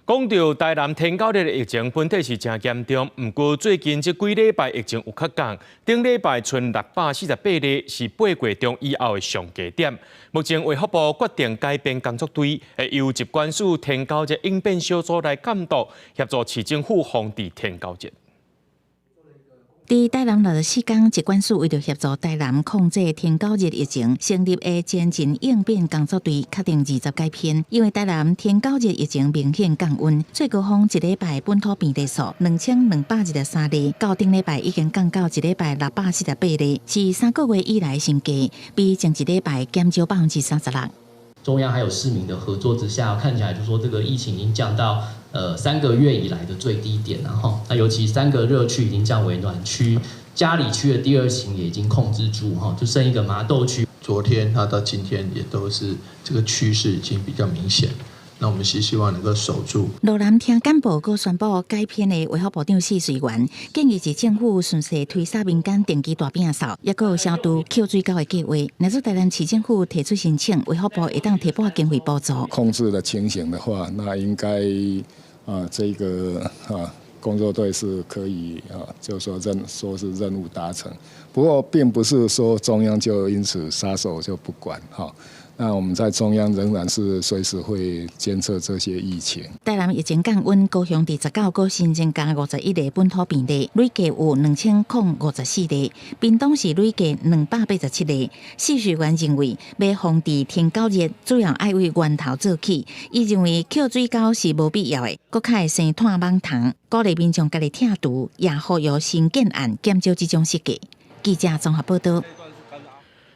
講到台南天狗熱的疫情本體是誠嚴重，毋過最近這幾禮拜疫情有較降，頂禮拜賰648例，是8月中以後的上低點。目前衛福部決定改編工作隊，會由疾管署天狗熱應變小組來監督，協助市政府防治天狗熱。佇台南64工，疾管署為著協助台南控制天狗熱疫情，成立的前進應變工作隊，確定20改編。因為台南天狗熱疫情明顯降溫，最高峰一禮拜本土病例數2223例，到頂禮拜已經降到一禮拜648例，是3個月以來新低，比前一禮拜減少36%。中央還有市民的合作之下，看起來就說這個疫情已經降到3個月以來的最低點，然後那尤其三個熱區已經降為暖區，佳里區的第二型也已經控制住，哈，就剩一個麻豆區。昨天它到今天也都是這個趨勢已經比較明顯。那我們是希望能夠守住。羅南聽簡報，閣宣布改編的衛福部長許瑞元建議市政府順勢推捒民間定期大摒掃，抑閣有消毒抾水溝的計劃。若是台南市政府提出申請，衛福部會當提撥經費補助。控制的情形的話，那應該啊，這個啊工作隊是可以啊，就是說任務達成。不過並不是說中央就因此撒手就不管哈。那我們在中央仍然是隨時會監測這些疫情。台南疫情降溫，高雄佇19閣新增加51例本土病例，累計有2054例。屏東是累計287例。許瑞元認為，欲防治天狗熱，主要愛為源頭做起。伊認為抾水溝是無必要的，閣較會生湠蠓蟲，鼓勵民眾家己拆除，也呼籲新建案減少這種設計。記者綜合報道。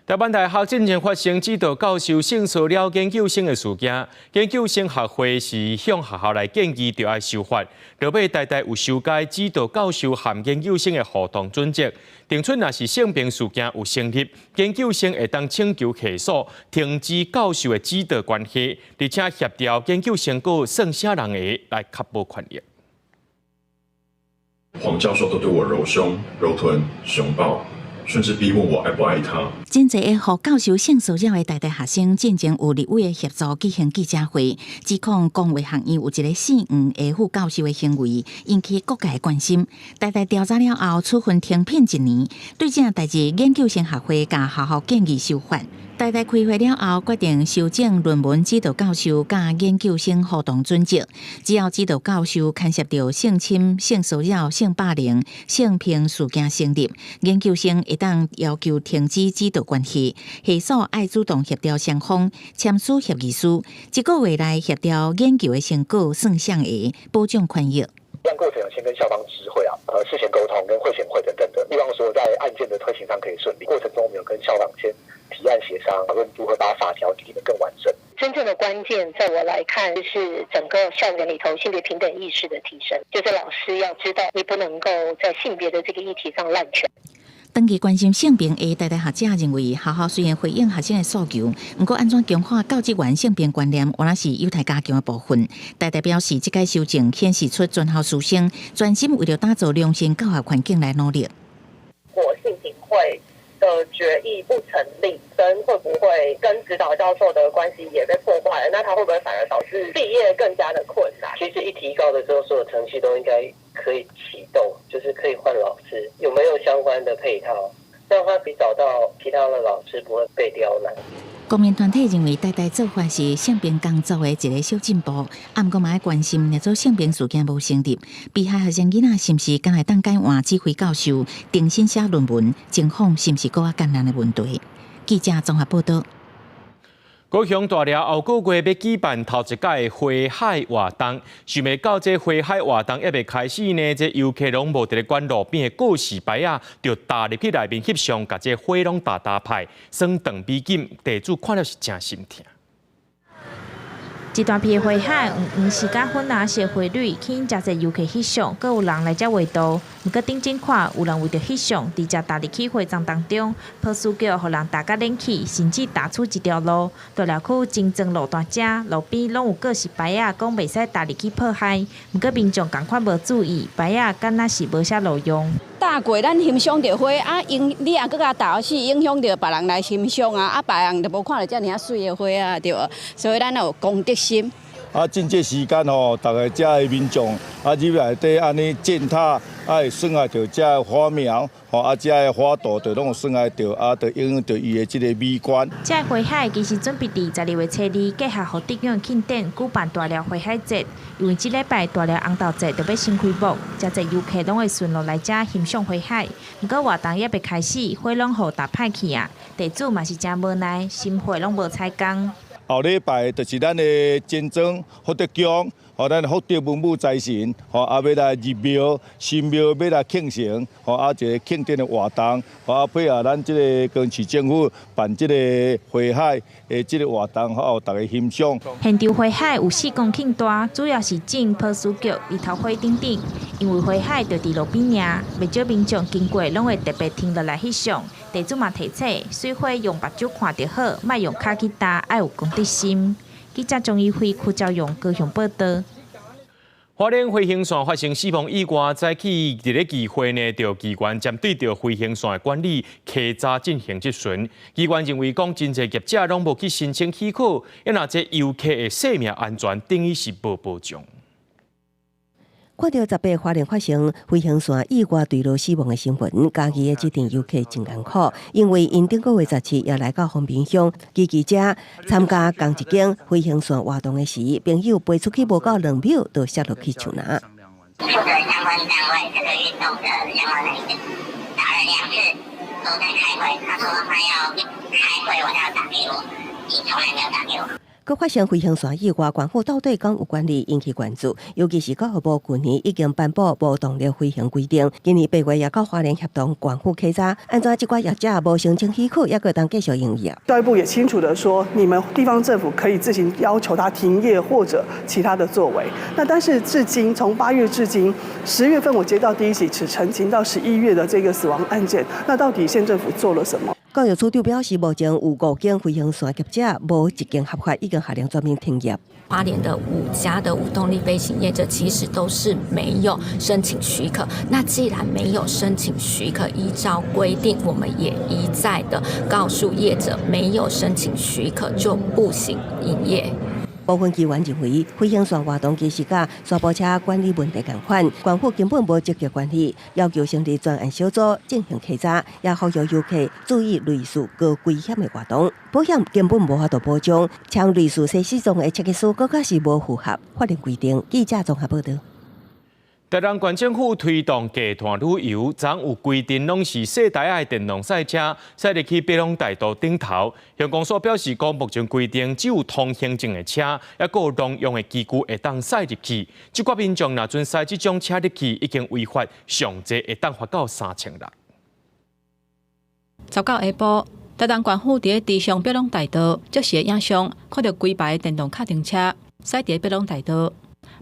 台灣大學進前發生指導教授性騷擾研究生的事件，研究生學會是向學校來建議著愛修法，落尾台大有修改指導教授和研究生的互動準則，定出若是性平事件有成立，研究生會當請求系所停止教授的指導關係，而且協調研究成果算啥人的來確保權益。黃教授都對我揉胸、揉臀、熊抱。甚至逼問我愛不愛他。真濟予教授性騷擾的台大學生，進前有立委的協助舉行記者會，指控公衛學院有一个姓黃的副教授的行為，引起各界關心。台大調查了後，處分停聘一年。對這代誌，研究生學會共學校建議修法。台大開會了後，決定修正論文指導教授佮研究生互動準則。只要指導教授牽涉著性侵、性騷擾、性霸凌、性平事件成立，研究生會當要求停止指導關係，系所愛主動協調雙方簽署協議書，一個月內協調研究的成果算誰的，保障權益。案過程有先跟校方知會啊，事前溝通跟會前會等等的，希望說在案件的推行上可以順利。過程中我們有跟校長先提案協商，討論如何把法條擬定得更完整。真正的關鍵，在我來看，是整個校園裡頭性別平等意識的提升。就是老師要知道，你不能夠在性別的這個議題上濫權。長期關心性平的台大學者認為，學校雖然回應學生的訴求，毋過按怎強化教職員性平觀念，原來是有待加強的部分。台大表示，這屆修正顯示出全校師生專心為著打造良善教學環境來努力。如果性平會的決議不成立，跟會不會跟指導教授的關係也被破壞了？那他會不會反而導致畢業更加的困難？其實一提告的時候，所有程序都應該可以啟動，就是可以換老師，有沒有相關的配套，讓他可以找到其他的老師，不會被刁難。公民團體認為，台大做法是性平工作的一个小進步，啊，毋過嘛愛關心，若做性平事件無成立，被害學生囡仔是毋是敢會當改換指揮教授，重新寫論文，情況是毋是閣較艱難的問題？記者綜合報道。高雄大寮後個月欲舉辦頭一屆花海活動，想袂到這花海活動猶未開始呢，這遊客攏無佇咧管路邊的告示牌仔，就踏入去內面翕相，共這花攏踏踏歹，耍斷美景，地主看了是誠心疼。一大片花海，黃黃色佮粉藍色花蕊，吸引誠濟遊客翕相，閣有人來遮畫圖。毋過頂真看，有人為著翕相，直接踏入去花叢當中，波斯菊予人踏甲軟去，甚至踏出一條路。大寮區前莊路段遮，路邊攏有告示牌仔，講袂使踏入去破壞。毋過民眾仝款無注意，牌仔敢若是無啥路用。踏過咱欣賞著花啊，影你也閣共踏死，影響著別人來欣賞啊，啊，別人就無看著遮爾仔媠的花啊，對無？所以咱要有公德心。啊，趁這時間吼，逐个遮的民眾啊入內底按呢踐踏，啊會損害著遮的花苗，吼啊遮的花朵就攏有損害著，啊，就影響著伊的這个美觀。這个花海其實準備佇12月初2繼續予得獎慶典舉辦大寮花海節，因為這禮拜大寮紅豆節就欲先開幕，誠濟遊客攏會順路來遮欣賞花海。毋過活動猶未開始，花攏予踏歹去啊！地主嘛是誠無奈，心血攏無彩工。後禮拜就是咱的前莊福德宮，予咱福德文武財神，吼啊欲來入廟，新廟欲來慶成，吼啊一个慶典的活動，吼啊配合咱這个高雄市政府辦這个花海的這个活動，予逐家欣賞。現場花海有4公頃大，主要是種波斯菊、日頭花等等。因為花海就佇路邊爾，袂少民眾經過攏會特別停落來翕相。地主嘛提醒，媠花用目睭看就好，莫用跤去踏，愛有公德心。記者鍾怡輝、柯昭勇高雄報道。花蓮飛行線發生死亡意外，早起佇咧議會呢，就議員針對著飛行線的管理稽查進行質詢。議員認為講，真濟業者攏無去申請許可，若這遊客的生命安全等於是無保障。看著18花蓮發生飛行線意外墜落死亡的新聞，嘉義的這陣遊客真艱苦，因為𪜶頂個月17也來到豐濱鄉，騎機車參加仝一間飛行線活動的時，朋友飛出去無夠2秒，就摔落去樹林。負責相關單位這個運動的相關人員打了2次，都在開會。他說他要開會，我要打給我，你從來沒有打給我。閣發生飛行線意外，縣府到底敢有管理引起關注？尤其是教育部舊年已經頒布無動力飛行規定，今年8月也佮花蓮協同縣府稽查，按怎這寡業者無申請許可，猶閣當繼續營業？教育部也清楚的說，你們地方政府可以自行要求他停業或者其他的作為。那但是至今，從8月至今，10月份我接到第一起此陳情到11月的這個死亡案件，那到底縣政府做了什麼？教育處長表示，目前有五間飛行線業者無一間合法，已經下令全面停業。花蓮的5家的無動力飛行業者其實都是沒有申請許可。那既然沒有申請許可，依照規定，我們也一再的告訴業者，沒有申請許可就不行營業。部分議員認為，飛行線活動其實佮沙埔車管理問題仝款，縣府根本無積極管理，要求成立專案小組進行稽查，也呼籲遊客注意類似高危險的活動。保險根本無法度保障，像類似設施中的設計師，閣較是無符合法令規定。記者綜合報道。台南縣政府推動低碳旅遊，昨有規定攏是細台仔的電動賽車，駛入去白龍大道頂頭。鄉公所表示講，目前規定只有通行證的車，抑閣有農用的機具會當駛入去。這寡民眾若準駛這種車入去，已經違法，上濟會當罰到3000六。19下晡，台東縣府佇咧池上白龍大道，即時的影像，看著規排電動腳踏車駛佇咧白龍大道，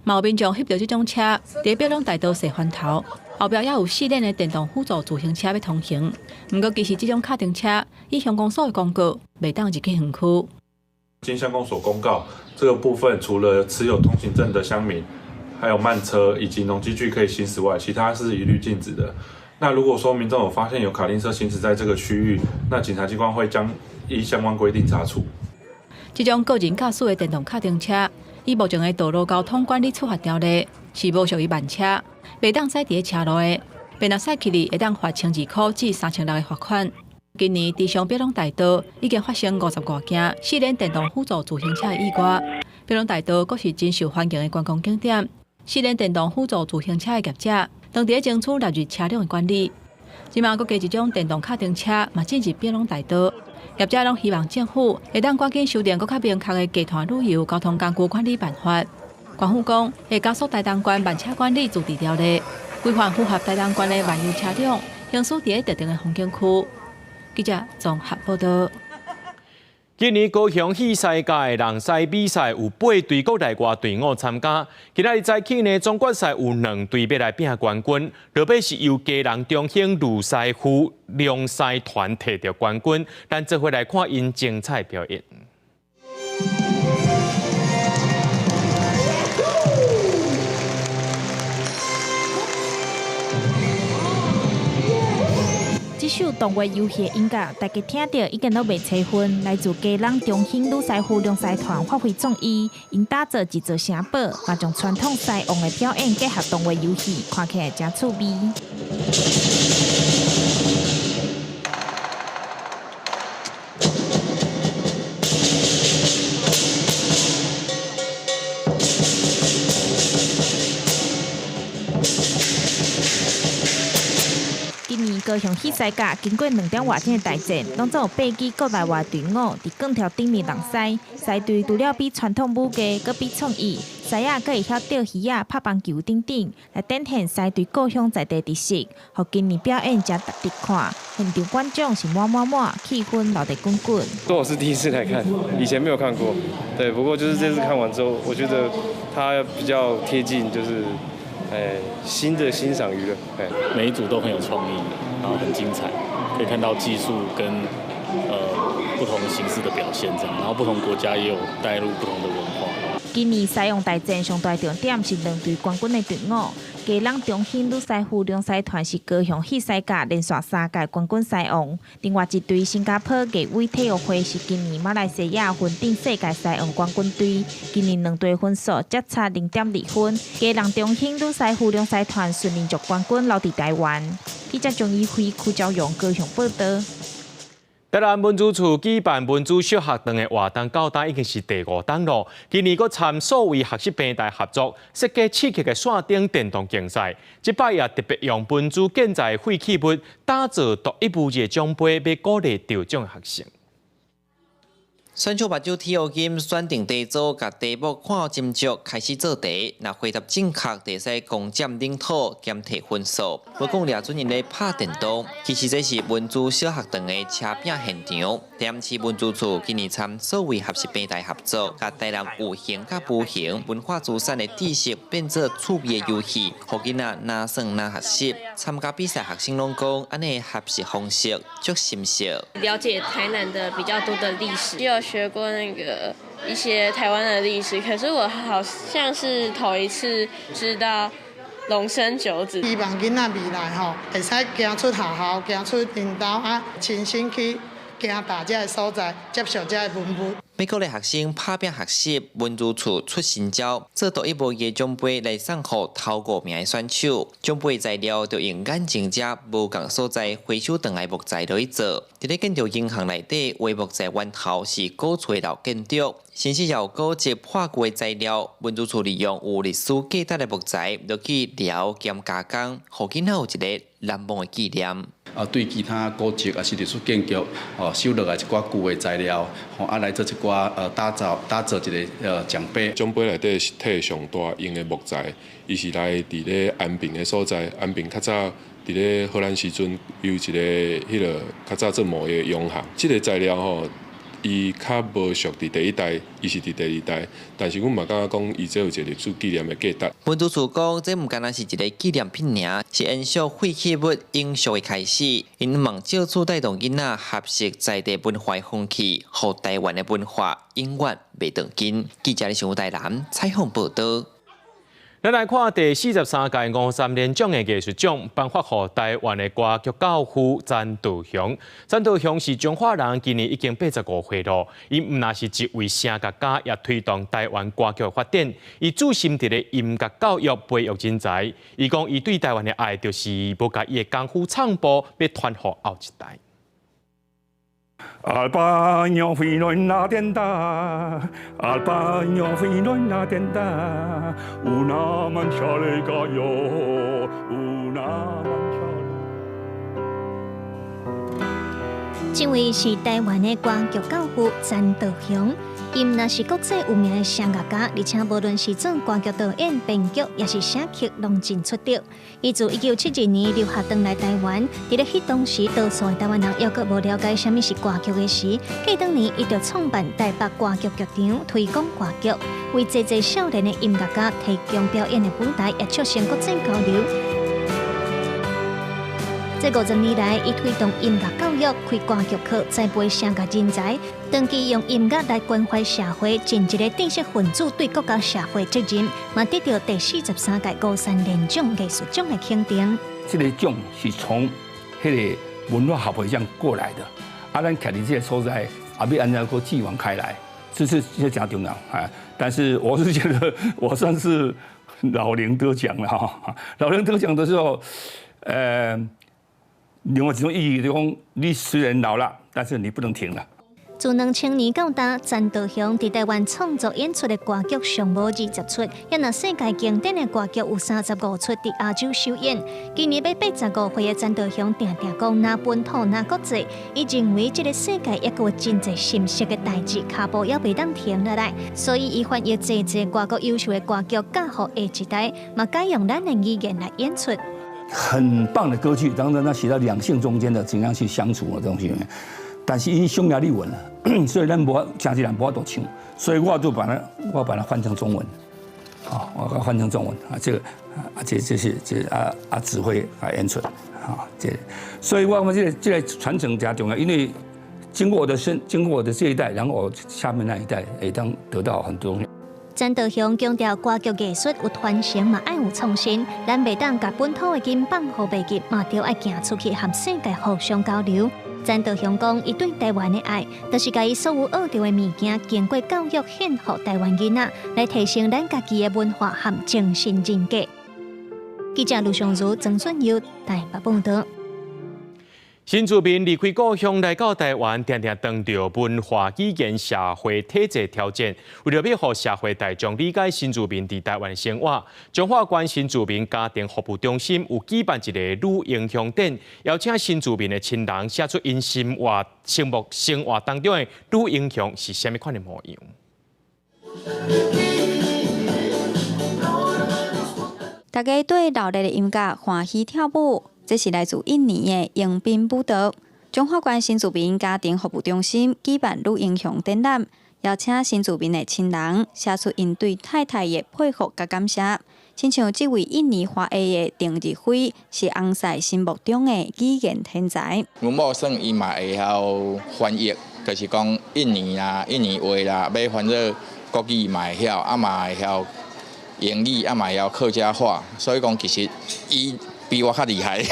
嘛有民眾翕著這種車佇咧白龍大道踅翻頭，後壁也有四輪的電動輔助自行車欲通行。毋過其實這種腳踏車依鄉公所的公告，袂當入去園區。經鄉公所公告，這個部分除了持有通行證的鄉民，還有慢車以及農機具可以行駛外，其他是一律禁止的。那如果說民眾有發現有卡丁車行駛在這個區域，那警察機關會將依相關規定查處。這種個人駕駛的電動腳踏車，依目前的道路交通管理處罰條例是無屬於慢車，袂當駛佇咧車路的，便若駛去哩會當罰1200箍至3600的罰款。今年池上白龍大道已經發生50外件四輪電動輔助自行車的意外。白龍大道閣是真受歡迎的觀光景點，四輪電動輔助自行車的業者，當佇咧爭取納入車輛的管理，這馬閣加一種電動腳踏車嘛進入白龍大道，業者攏希望政府會當趕緊修訂閣較明確的集團旅遊交通工具管理辦法。縣府講會加速台東縣慢車管理自治條例，規範符合台東縣的漫遊車輛行駛佇咧特定的風景區。記者綜合報道。今年高雄戲獅甲的龍獅比賽有8隊國內外隊伍參加。今仔日早起呢，總決賽有2隊欲來拼冠軍，落尾是由基隆中興女獅夫龍獅團摕著冠軍。咱做伙來看𪜶精彩表演。這首動畫遊戲的音樂，大家聽著已經攏袂吹昏。來自基隆中興女獅夫龍獅團發揮創意，𪜶打造一座城堡，嘛將傳統獅王的表演結合動畫遊戲，看起來誠趣味。今年高雄戲獅甲經過2點外鐘的大戰，攏總有8支國內外隊伍佇鋼條頂面弄獅。獅隊除了比傳統武藝，閣比創意，獅仔閣會曉釣魚仔、拍棒球等等，來展現獅隊故鄉在地特色，予今年表演誠值得看。現場觀眾是滿滿滿，氣氛鬧熱滾滾。我是第一次來看，以前沒有看過。對，不過就是這次看完之後，我覺得它比較貼近，就是新的欣賞娛樂，每一組都很有創意，然後很精彩，可以看到技術跟不同形式的表現，這樣，然後不同國家也有帶入不同的文化。今年獅王大戰上大重點是2隊冠軍的隊伍，基隆中興女獅夫龍獅團是高雄戲獅甲連續3屆冠軍獅王，另外一隊新加坡藝威體育會是今年馬來西亞雲頂世界獅王冠軍隊，今年2隊分數只差0.2分，基隆中興女獅夫龍獅團順利將冠軍留佇台灣。記者張怡輝、柯昭榮高雄報道。台南文資處舉辦文資小學堂的活動，到今已經是第5檔咯。今年閣參數位學習平台合作，設計刺激的線頂電動競賽。這擺也特別用文資建材廢棄物打造獨一無二的獎杯，欲鼓勵得獎學生。選手目睭鐵烏金，選定題組，共題目看好斟酌，開始做題。若回答正確，就會使攻佔領土兼提分數。無講掠準𪜶咧拍電動，其實這是文資小學堂的車餅現場。台南市文資處今年參數位學習平台合作，共台南有形佮無形文化資產的知識變做趣味的遊戲，予囡仔哪耍哪學習。參加比賽學生攏講，按呢學習方式足深色。了解台南的比較多的歷史。學過那個一些台灣的歷史，可是我好像是頭一次知道龍生九子。希望囡仔未來吼，會使行出學校，行出𪜶兜啊，親身去行踏這个所在，接受這个文物。欲鼓勵學生拍拚學習，文資處出新招，做獨一無二的獎杯來送予頭5名的選手。獎杯材料就用眼前這無仝所在回收轉來木材落去做。佇咧建築銀行內底，畫木材源頭是古厝老建築，甚至有古蹟破舊的材料。文資處利用有歷史價值的木材落去撩兼加工，予囡仔有一個難忘的紀念。對其他古蹟抑是歷史建築，收落來一寡舊的材料，來做一寡打造一個獎杯。獎杯內底是摕上大用的木材，伊是來佇咧安平的所在，安平較早佇咧荷蘭時陣有一个彼个較早做貿易的洋行，這个材料吼，伊較無屬佇第一代，伊是佇第二代，但是阮嘛感覺講，伊這有一個歷史紀念的價值。文資處講，這毋干焦是一个紀念品爾，是延續廢棄物永續的開始。𪜶望藉此帶動囡仔學習在地文化的風氣，予台灣的文化永遠袂斷根。記者李尚台南採訪報導。咱來看第43屆吳三連獎的藝術獎頒發予台灣的歌劇教父詹道雄。詹道雄是彰化人，今年已經85歲咯。伊毋但是一位聲樂家，也推動台灣歌劇發展。伊注心佇咧音樂教育培育人才。伊講，伊對台灣的愛，就是欲共伊的功夫唱步，欲傳予後一代。 Al baño fino en la tienda, al baño fino en la tienda, una mancha le cayó, una mancha。這位是台灣的歌劇教父詹道雄，伊毋但是國際有名的聲樂家，而且無論是做歌劇導演、編劇，抑是寫曲，攏真出色。伊自1972年留學轉來台灣，佇咧彼當時，多數的台灣人猶閣無了解啥物是歌劇的時，過當年伊就創辦台北歌劇劇場，推廣歌劇，為濟濟少年的音樂家提供表演的舞台，也促成國際交流。這50年來，伊推動音樂教育、開歌劇課、栽培聲樂人才，長期用音樂來關懷社會，盡一個知識分子對國家社會責任，嘛得著第43屆吳三連獎藝術獎的肯定。這个獎是從彼个文化協會獎過來的，啊，咱徛佇這个所在，啊，欲按怎閣繼往開來，這是這誠重要啊。但是我是覺得我算是老齡得獎了哈。老齡得獎的時候，另外一種意義就是講，你雖然老了，但是你不能停了。自2000年到今，詹道雄佇台灣創作演出的歌劇上無20出，也若世界經典的歌劇有35出佇亞洲首演。今年欲85歲的詹道雄，定定講，若本土若國際，伊認為這个世界猶閣有真濟心適的代誌，跤步猶袂當停落來，所以伊翻譯濟濟外國優秀的歌劇，教予下一代，嘛改用咱的語言來演出。很棒的歌劇，當然他寫到兩性中間的怎樣去相處的東西，但是伊匈牙利文，所以咱無誠濟人無法度唱，所以我就把它換成中文，啊，我把它換成中文啊，這個啊，這是這啊啊指揮啊演出啊，這，所以我感覺這個傳承誠重要，因為經過我的身，經過我的這一代，然後我下面那一代會當得到很多東西。詹道雄強調，歌劇藝術有傳承嘛，愛有創新。咱袂當共本土的根放予袂記，嘛著愛行出去和世界互相交流。詹道雄講，伊對台灣的愛，就是共伊所有學著的物件，經過教育獻予台灣囡仔，來提升咱家己的文化和精神人格。記者盧尚如、曾俊佑台北報導。新住民離開故鄉來到台灣，定定當著文化、語言、社會體制挑戰。為著欲予社會大眾理解新住民佇台灣生活，彰化縣新住民家庭服務中心有舉辦一个女英雄展，邀請新住民的親人寫出𪜶生活當中的女英雄是啥物款的模樣。大家對熱烈的音樂歡喜跳舞。這是來自印尼的迎賓舞蹈。彰化縣新住民家庭服務中心舉辦女英雄展覽，邀請新住民的親人寫出𪜶對太太的佩服佮感謝。親像這位印尼華裔的鄧日輝，是翁婿心目中的語言天才。阮某算伊嘛會曉翻譯，就是講印尼啦、印尼話啦，欲翻做國語嘛會曉，啊嘛會曉英語，啊嘛會曉客家話，所以講其實伊比我較厲害。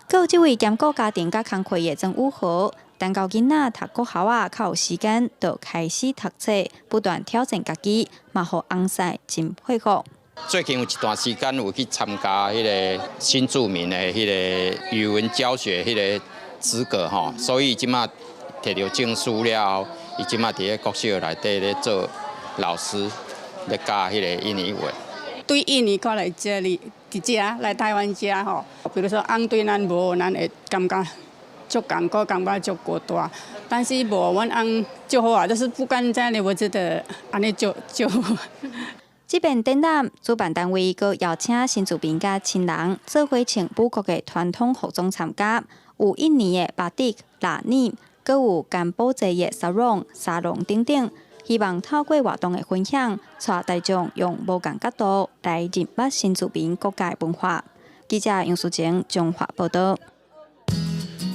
閣有這位兼顧家庭佮工課的曾武和，等到囡仔讀國校仔較有時間，就開始讀冊，不斷挑戰家己，嘛予翁婿真佩服。最近有一段時間有去參加彼个新住民的彼个語文教學彼个資格吼，所以這馬摕著證書了後，伊這馬佇咧國小內底咧做老師，咧教彼個印尼話。對印尼過來這裡，佇遮來台灣遮吼，比如說翁對咱無，咱會感覺足艱苦，感覺足孤單。但是無阮翁足好啊，就是不管怎樣，我覺得按呢足足。這遍展覽主辦單位閣邀請新住民佮親人做伙穿母國的傳統服裝參加，有印尼的巴蒂、拉尼，閣有柬埔寨的沙龍、沙龍等等。希望透過活動的分享，帶大眾用無仝角度來認捌新住民國家的文化。記者楊淑靜綜合報導。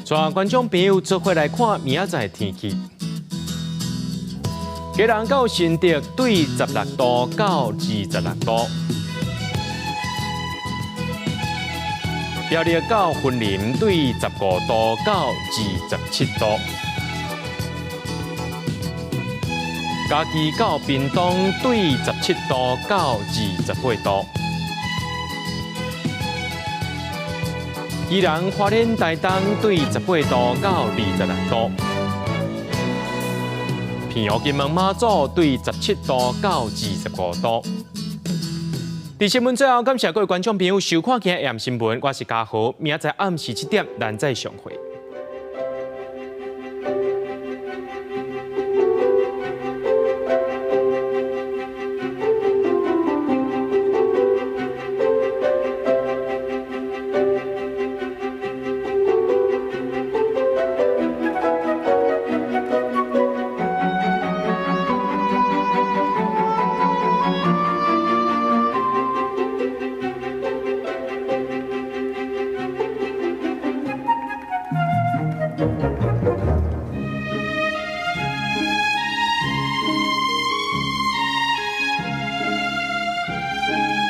帶觀眾朋友做伙來看明仔載天氣。基隆到新竹對16度到26度，苗栗到雲林對15度到27度，嘉義到屏東對17度到28度，宜蘭花蓮台東對18度到26度。澎湖金門馬祖對17度到25度。佇新聞最後，感謝各位觀眾朋友收看今日的新聞，我是嘉豪，明仔載暗時7點，咱再相會。